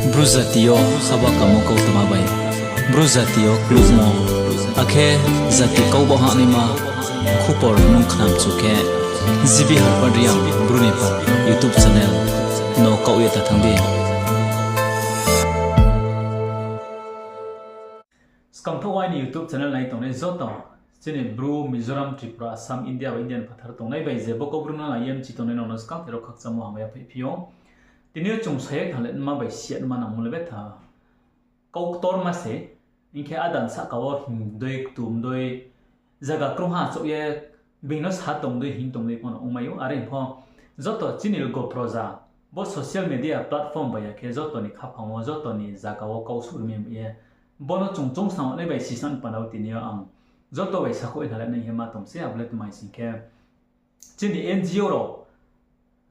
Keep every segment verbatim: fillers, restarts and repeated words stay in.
Bru jati yo haba kamo kautma bai, Bru jati yo klukmo, akhe jati kau baoh hahnaima khupor nung khnamchu khe, G B Harpad Reang Bru ni pha YouTube channel no kaoh ye ta thanng di. Skangthaoh aini YouTube channel nai tongnai joto, chini Bru, Mizoram, Tripura, Assam, India bai India ni phathar tongnai bai je bo Kaubru no nai ye mchi tongnai rao no skangthe rao khakchangmo hambai ya phaiphi ou. Tini yo chung sa ye thanng le nma bai si ya nma nangmo le betha kau ktorma se, hing khe adan sahka wo hing dei ktum dei, zaga krungha achouh ye being no sa tong dei hing tong dei pho no ongmai ou. Are pho joto chini logo proja, bo social media platform bai ya khe joto ni khaphang wo, joto ni zaga wo kau suh ri mi ye, bo no chung choungsnang nai bai sisnang panda wo tini yo ang joto bai sakhouh ye thanng le nai hing ye ma tong se, abo le tma hing sing khe, chini N G O rao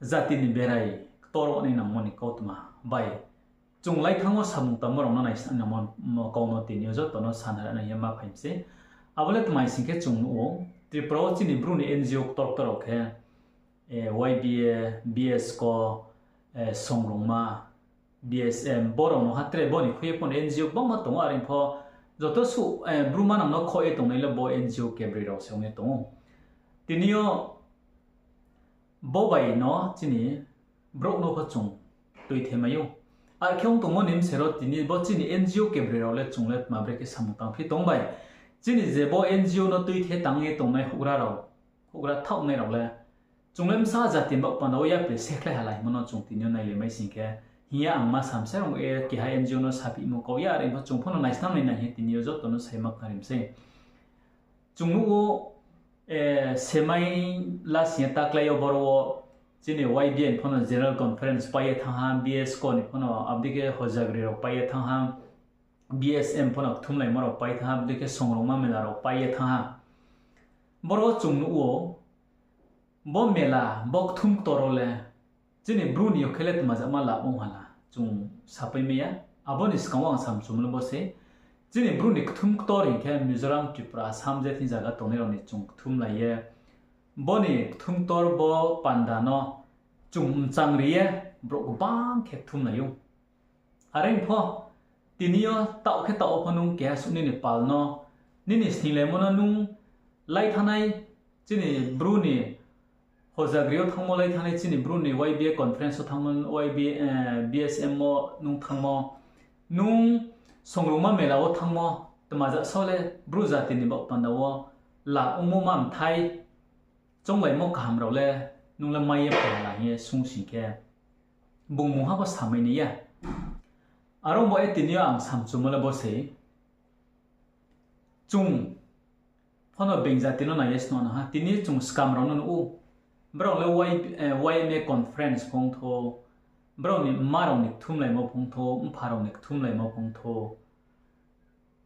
jati ni berai ktor wo nai nangmo ni kautma bai chung lai thanngmo samung tangmo rao no naisnang nangmo kau no tini yo joto no sanhara nai hing ye ma phai mi se. Abo le tma hing sing khe chung nuh ou, Tripura wo chini Bru ni N G O ktor ktor rao khe, Y B A, B S K, Songrungma, B S M, bo rao no ha tre bo ni khui ye pho no N G O gbangma tong ou, are pho joto suh Bru manang no khoh ye tongnai le bo N G O kebroi rao se ong ye tong ou. Tini yo bo bai no chini brouh no pho chung tuithe mai ou. Akhe ong tongmo ni bsero tini bo chini N G O kebroi rao le chung le tma brekhe samung tangphi tong bai. Chini je bo N G O no tuithe tang ye tongnai houhgra rao, houhgra thaohnai rao le chung le bsa jati ni baoh panda wo yapri sekhlai hala hingmo no chung tini yo nailai mai sing khe, hing ye ang ma sam se rong ye keha N G O no saphimo kau ya, are pho chung pho no naisnang nai nai hing ye tini yo joto no sai ma khnari mi sei. Chung nuh ou, semai la sing ye taklái yo boro wo chini Y B A ni pho no General Conference pai ye thanng ha, B S K ni pho no abo dei khe Hojagri rao pai ye thanng ha, B S M pho no kthumlaimo rao pai thanng ha, abo dei khe Songrungma mela rao pai ye thanng ha. Boro wo chung nuh ou, bo mela, bo kthum ktor wo le chini Bru ni yo khe le tma jama lab ong hala chung sapai mai ya. Abo ni skang wo ang samchumo le bo se, chini Bru ni kthum ktor hing khe Mizoram, Tripura, Assam je thing zaga tongnai rao ni chung kthumlai ye, bo ni kthum ktor bo panda no chung mchang ri ye brouh gbang khe kthumlai ou. Are pho, tini yo taoh khe taoh wo pho nung keha suh nini pal no, nini sninglaimo no nung lai thanngnai, chini Bru ni Hojagri yo thanngmo lai thanngnai, chini Bru ni Y B A conference wo thanngmo, Y B A, B S M wo nung thanngmo, nung Songrungma mela wo thanngmo, tma ja so le Bru jati ni baoh panda wo lab ongmo ma mthai, chounglaimo kaham rao le nung le mai ye phaila hing ye swunng sing khe, bung mungha pho samai nai ya. Aro bo ye tini yo ang samchumo le bo se, chung pho no being jati no nai ye sno nang ha. Tini chung skam rao no nuh ou, brao le Y M A conference phongthou, brao ni mma rao ni kthumlaimo phongthou, mpha rao ni kthumlaimo phongthou,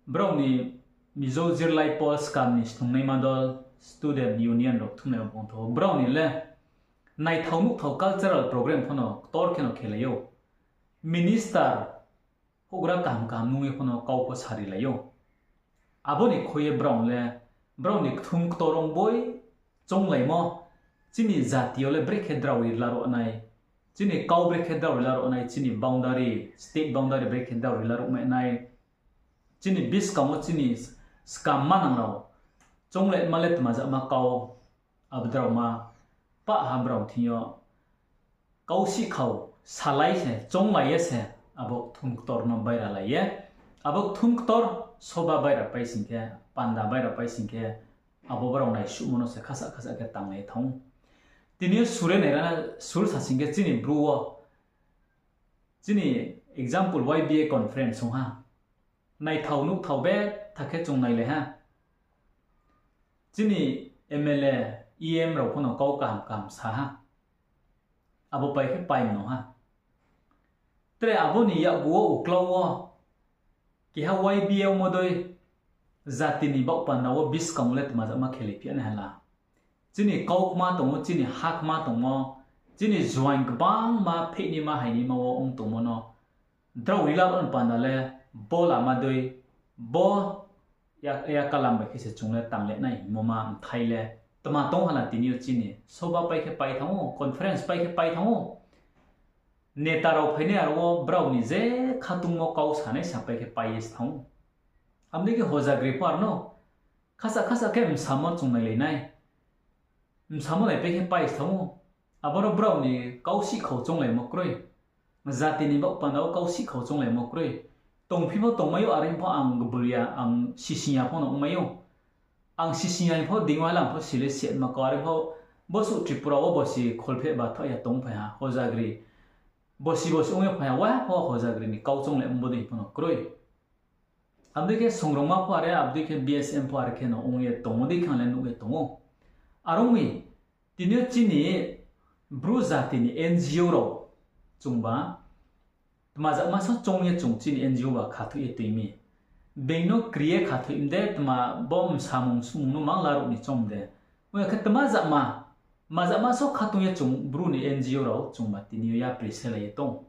brao ni Mizo Jirlai Pawl skam ni snungnaima dol, student union rao kthumlaimo phongthou, brao ni le naithao nuhthao cultural program pho no ktor khe no khelai ou. Minister houhgra kaham kaham nung ye pho no kau pho sarilai ou. Abo ni khui ye brao le, brao ni kthum ktor ong boi chounglaimo, chini jati yo le brekhe drao ri laruh nai, chini kau brekhe drao ri laruh nai, chini boundary, state boundary brekhe drao ri laruh mai nai, chini buskang wo chini skam manang rao, chounglaima le tma jama kau, abo draoma pah ha brao thing yo kau sihkhau salai se, chounglai ye se, abo kthum ktor no baira lai ye, abo kthum ktor soba baira pai sing khe, panda baira pai sing khe, abo brao naisuhmo no se khasa khasa khe tanglai ye thanng ou. Tini yo sure nairana, sur sa sing khe chini Bru wo, chini example Y B A conference ong ha. Naithao nuhthao betha khe chung nailai ha. Chini M L A, E M rao pho no kau kaham kaham sa ha. Abo pai khe pai no ha. Tre abo ni yakgu wo uklau wo keha Y B A ongmo dei jati ni baoh panda wo buskang wo le tma jama khelai phi ya nai hala. Chini kau kma tong ou, chini ha kma tongmo, chini joaing gbangma pheihnaima hainaima wo ong tongmo no drao ri laruh ni panda le bo lama dei, bo ya, ya kalam bai khe se chung le tangle nai hingmo ma mthai le tma tong hala tini yo chini soba pai khe pai thanng ou, conference pai khe pai thanng ou. Neta rao phainai aro wo brao ni je khatungmo kau sanai sapai khe pai ye se thanng ou. Abo dei khe hojagri pho aro no khasa khasa khe msamo chung nailai nai. Msamo naipai khe pai se thanng ou. Abo no brao ni kau sihkhau chounglaimo kroi. Jati ni baoh panda wo kau sihkhau chounglaimo kroi. Tongphi pho tongmai ou, are pho ang gbulia, ang sising ya pho no ongmai ou. Ang sising ya ni pho dingwala ang pho sile setma kau, are pho bosuh Tripura wo bo si kholpheh ba thaoh ya tongphai ha, hojagri. Bo si bo si ong ye phai ha, wa pho hojagri ni kau chounglaimo bodei pho no kroi. Abo dei khe songrongma pho are, abo dei khe B S M pho are khe no ong ye tongmo dei khe ang le nuh ye tong ou. Are ong mi, tini yo chini Bru jati ni N G O rao chungba, tma jama so choung ye chung chini N G O ba khathoih ye tui mi. Being no kri ye khathoih mde, tma bo msamung sumung no mang laruh ni choung mde. Ong ya khe tma jama, tma jama so khatung ye chung Bru ni N G O rao chungba tini yo yapri selai ye tong.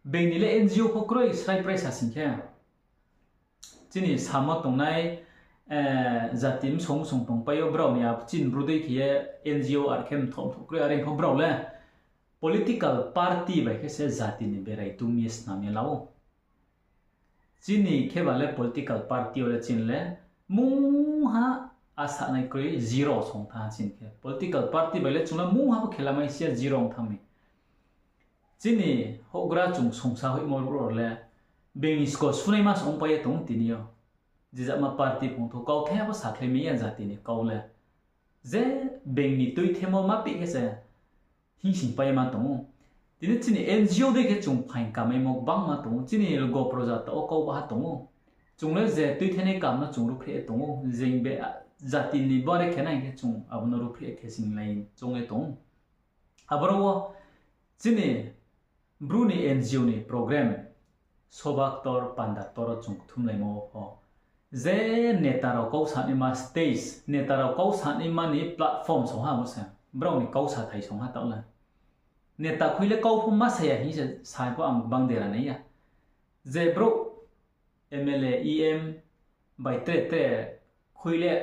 Being ni le N G O pho kroi, srai prai sa sing khe. Chini samo tongnai, jati msong msong tongpai ou, brao ni abo chini Bru dei khe ye N G O are khe mthoh mthoh kroi, are pho brao le political party bai khe se jati ni berai tum ye snam ye la ou. Chini khe ba le political party wo le chini le mungha asa nai kroi, zero song thanng ha chini khe. Political party bai le chung le mungha pho khela mai si ya, zero ong thanng mi. Chini houhgra chung songsa hoihmo brouh rao le being ni sko sunaima se ongpai ye tong ou tini yo. Je jama party phung thou kau thaiha pho sakhlai mai ya jati ni kau le. Je being ni tuithemo ma peh khe se hingsing pai ye ma tong ou. Tini chini N G O dei khe chung phaing kamaimo gbangma tong ou. Chini logo proja taoh wo kau baha tong ou. Chung le je tuithenai kam no chung ruhphreh ye tong ou. Jeng be jati ni bare khe nai khe chung abo no ruhphreh ye khe singlai choung ye tong ou. Aboro wo chini Bru ni N G O ni program, soba ktor, panda ktor wo chung kthumlaimo wo pho, je neta rao kau sanaima stage, neta rao kau sanaima ni platform song ha abo se, brao ni kau sathai song ha taoh le. Neta khui le kau pho ma sa ya hing se sa pho ang gbang dera nai ya. Je brouh M L A, E M bai tre tre khui le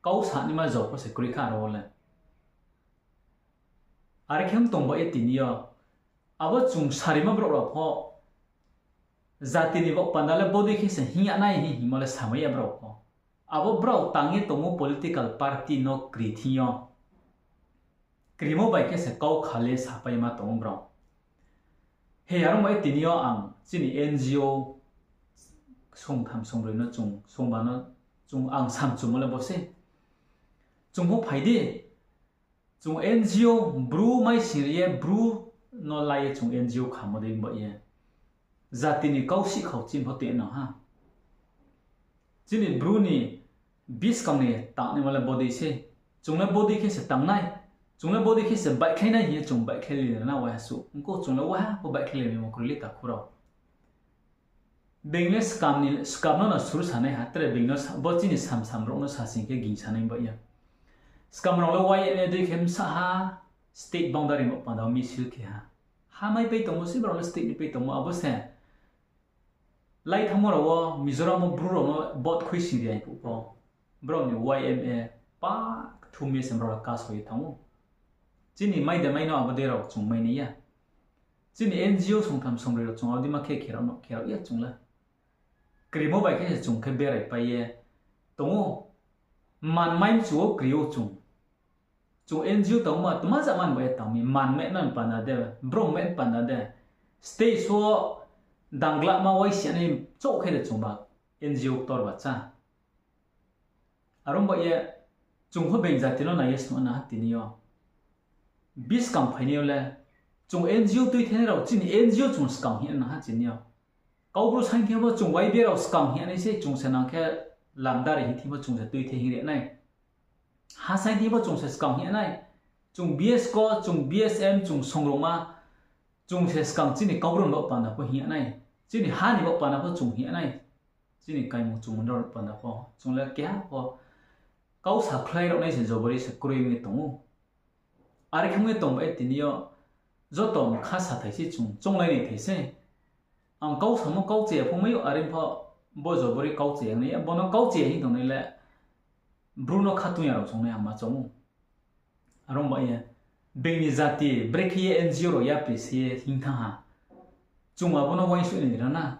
kau sanaima jor pho se kroi kha aro wo le. Are khe tong ba ye tini yo. Abo chung sarima brouh rao pho jati ni baoh panda le bodei khe se hing ya nai hing hingmo le samai ya brao pho. Abo brao tang ye tongmo political party no kri thing yo. Krimo bai khe se kau kha le sapai ma tong ou brao. He aro mai tini yo ang chini N G O songtham songbroi no chung songba no chung ang samchumo le bo sei. Chung pho phai di. Chung N G O Bru mai sing ri ye Bru no la ye chung N G O khamo dei ba ye. Jati ni kau sihkhau chini pho tui nang ha. Chini Bru ni buskang ni tangnaima le bodei sei. Chung le bodei khe se tang nai. Chung le bodei khe se baihkhlai nai hing ye chung baihkhlai le na waiha suh. Ongkho chung le waiha pho baihkhlai le mimo kroi le takhu rao. Being le skam ni, skam no no suru sanai ha, tre being no sa, bo chini samsam rao no sa sing khe ging sanai ba ya. Skam rao le Y M A dei khe bsa ha, state boundary bo panda wo misil khe ha. Ha mai pai tongmo se brao le state ni pai tongmo abo se. Lai thanngmo rao wo Mizoram wo Bru rao no vote khui sing ri ya phuh pho. Brao ni Y M A pa kthum ye se brao le kaso ye thanng ou. Chini mai de mai no abo dei rao chung mai nai ya. Chini N G O songtham songbroi rao chung abo dei ma khe khe rao no khe rao ya chung le. Krimo bai khe se chung khe berai pai ye tong ou. Man mai mchu wo kri ou chung. Chung N G O tongma tma ja man bai ye tang mi, man meh no panda de, brouh meh panda de. Stage wo danglama waisi nai chouh khe de chungba N G O ktor ba cha. Are ong ba ye chung pho being jati no nai ye snuh na ha tini yo. Buskang phainai yo le chung N G O tuithenai rao chini N G O chung skang hing na ha tini yo. Kaubru saing thing bo chung Y B A rao skang hing nai sei, chung se nang khe lamdari hing thing bo chung se tuithe hing ri nai. Ha saing thing bo chung se skang hing nai. Chung B S ko, chung B S M, chung songrongma, chung se skang chini Kaubru ni baoh panda pho hing nai. Chini ha ni baoh panda pho chung hing nai. Chini kaimung chumung rao panda pho chung le keha pho kau sakhlai rao nai se jobori se kroi ong ye tong ou. Are khe ong ye tong ba ye tini yo joto mkha sathai se chung chounglai nai thai se. Ang kau samo kau chaya pho mai ou, are pho bo jobori kau chaya nai ya, bo no kau chaya hing tongnai le Bru no khatung ya rao choungnai ang ma choung ou. Are ong ba ye being ni jati brekhe ye N G O rao yapri se ye hing thanng ha. Chung abo no uaingsouh nai ra na.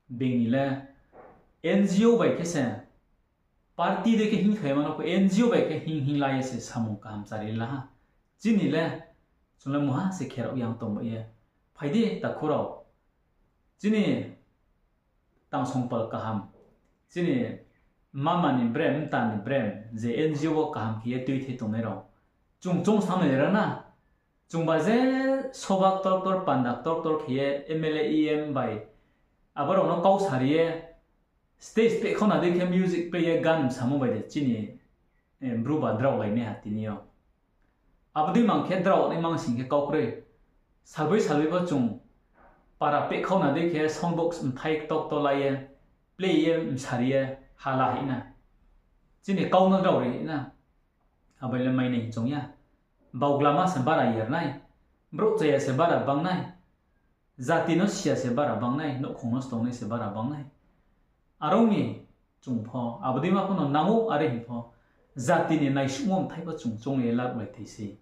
Being ni le N G O bai khe se, party dei khe hing khaima no pho N G O bai khe hing hing la ye se samung kaham chari la ha. Chini le, chung le mungha se khe rao yang tong bai ye. Phai di takhu rao. Chini tangsongpal kaham, chini mama ni brem, mta ni brem, je N G O wo kaham khe ye tuithe tongnai rao, chung choungsam nai ra na. Chungba je soba ktor ktor, panda ktor ktor khe ye M L A, E M bai abo rao no kau sari ye, stage pehkhau na dei khe music play ye gan samo bai de chini, eh, Bru ba drao lai nai ha tini yo. Abo dei mang khe drao nai mang sing khe kau kroi. Salboi salboi pho chung para pehkhau na dei khe sound box mthai ktor ktor la ye, play ye, msari ye, hala hih na. Chini kau no drao ri hih na. Abo le mai nai hing choung ya. Bauglama se bara yer nai. Brouh chaya se bara bang nai. Jati no siya se bara bang nai, nouhkhong no se tongnai se bara bang nai. Are ong mi chung pho, abo dei ma pho no nang ou, are hing pho, jati ni naisuhmo mthai pho chung choung ye laruhlai thai sei.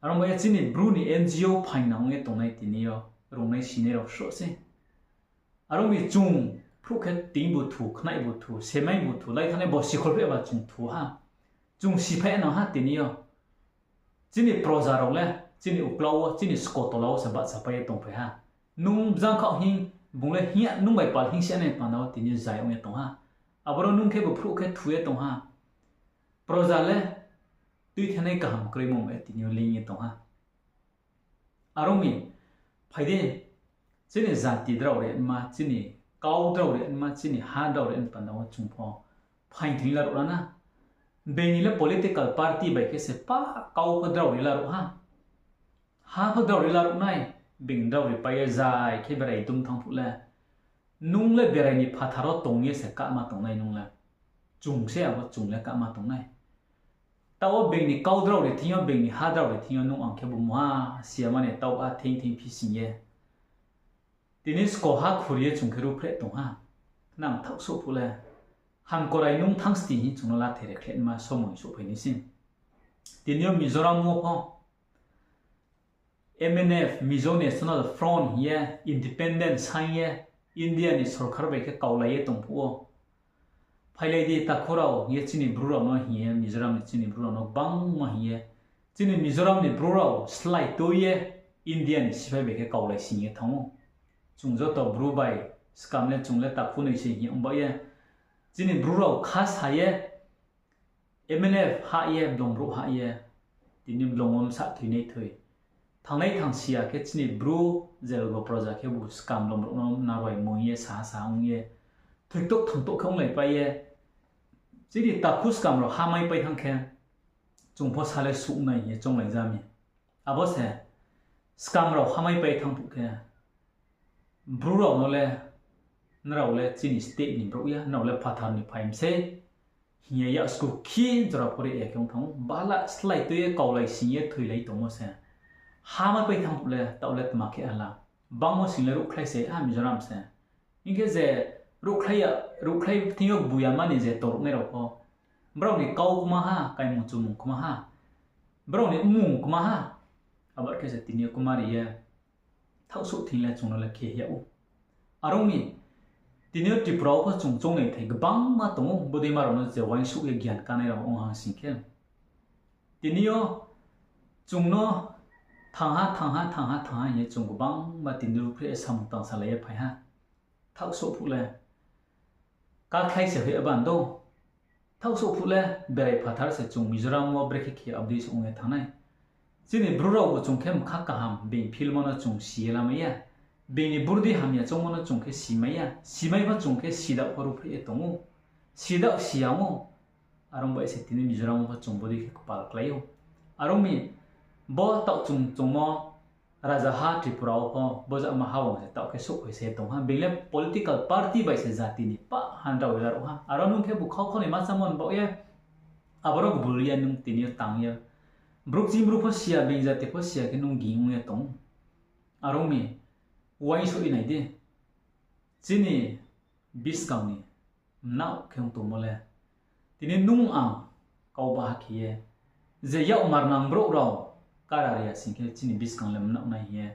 Are ong ba ye chini Bru ni N G O phaing nang ong ye tongnai tini yo, rungnai sinai rao sroh sei. Are ong mi chung phruh khe ting bu thu, khnai bu thu, semai bu thu, lai thanngnai bo sikhol phe ba chung thu ha. Chung siphai nang ha tini yo. Chini proja rao le, chini uklau wo, chini skotola wo se bahchapai ye tongphai ha. Nung bzang khaoh hing, bung le hing ya, nung bai pal hing si ya nai panda wo tini yo zai ong ye tong ha. Aboro nung khe bo phruh khe thu ye tong ha. Proja le tuithenai kaham kroimo bai tini yo leing ye tong ha. Are ong mi, phai di, chini jati drao ri nma, chini kau drao ri nma, chini ha drao ri nma panda wo chung pho phaing thing laruh ra na. Being ni le political party bai khe se pa kau pho drao ri laruh ha. Ha pho drao ri laruh nai, being drao ri pai ye zai khe berai dum thanng phuh le. Nung le berai ni phathar wo tong ye se kahma tongnai nung le. Chung se abo chung le kahma tongnai. Taoh wo being ni kau drao ri thing yo, being ni ha drao ri thing yo nung ang khe bo mungha si ya mani taoh a thing thing phi sing ye. Tini skoha khur ye chung khe ruhphreh tong ha. Nang thaohsouh phuh le. Hamkorai nung thanng sti hing chung no lathe re khleh nma somoi souhphai nai sei. Tini yo Mizoram wo pho M N F, Mizo National Front hing ye, independent saing ye, India ni sorkar bai khe kaulai ye tong phuh wo. Phailai di takhu rao hing ye chini Bru rao no hing ye, Mizoram ni chini Bru rao no gbangma hing ye, chini Mizoram ni Bru rao slái tui ye, India ni siphai bai khe kaulai sing ye thanng ou. Chung joto Bru bai skam le chung le takhu noi se hing ye ong ba ye, chini Bru rao kha sa ye, M N F hah ye, blong brouh hah ye, tini blong wo bsa thoinai thoi. Thanngnai thang si ya khe chini Bru, je logo proja khe bu skam blong brouh no naroi moing ye, saha saha ong ye, thoitouh thangtouh khe onglaipai ye. Chini takhu skam rao ha maipai thanng khe, chung pho sa le suh nai hing ye chounglai ja mi. Abo se, skam rao ha maipai thanng phuh khe, Bru rao no le, nrao le chini state ni brouh ya, nrao le phathar ni phai mi sei, hing ye yaksku khi jora pho ri ya khe ong thanng ou, bala slái tui ye kaulai sing ye thoilai tongmo se. Ha maipai thanng phuh le, taoh le tma khe ha la. Bangmo sing le ruhkhlai se, a Mizoram se. Hing khe je ruhkhlai ya, ruhkhlai thing yo bu ya mani je toruhnai rao pho. Brao ni kau kma ha, kaimung chumung kma ha. Brao ni mmung kma ha. Abar khe se tini yo kma ri ye. Thaohsouh thing le chung no le khe yag ou. Are ong mi, tini yo Tripura wo pho chung choungnai thai gbangma tong ou, bodei ma rao no je uaingsouh ye gyan kánai rao ong hang sing khe. Tini yo chung no thangha, thangha, thangha, thangha hing ye chung gbangma tini ruhphreh ye samung tangsalai ye phai ha. Thaohsouh phuh le. Kakhlai se hoih ya ban do. Thaohsouh phuh le berai phathar se chung Mizoram wo brekhe khe abdei se ong ye thanng nai. Chini Bru rao bo chung khe mkha kaham, being philmo no chung si ye lamai ya. Being ni burdi hamya choungmo no chung khe simai ya. Simai pho chung khe sidaoh pho ruhphreh ye tong ou. Sidaoh si ya ong ou. Are ong bai se tini Mizoram wo pho chung bodei khe kpal klái ou. Are ong mi, bo taoh chung chungmo Rajaha Tripura wo pho bojama hawang se taoh khe souhphai se tong ha. Being le political party bai se jati ni pah ha drao ri laruh ha. Aro nung khe bu khau khau ni ma chámo ni baoh ye, aboro gbul ye nung tini yo tang ye. Brouh ching brouh pho si ya, being jati pho si ya khe nung ging ong ye tong ou. Are ong mi, uaingsouh ye nai di. Chini buskang ni mnaoh khe ong tongmo le. Tini nung ang kau baha khe ye, je yak marnang brouh rao, kara ri ya sing khe chini buskang le mnang nai hing ye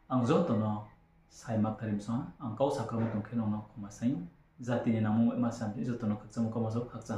ang joto no sai ma kthari msong ha. Ang kau sakromo tong khe nung no khoma saing ou. Jati ni nangmo ma sa joto no khakchangmo kau ma sa khakchang.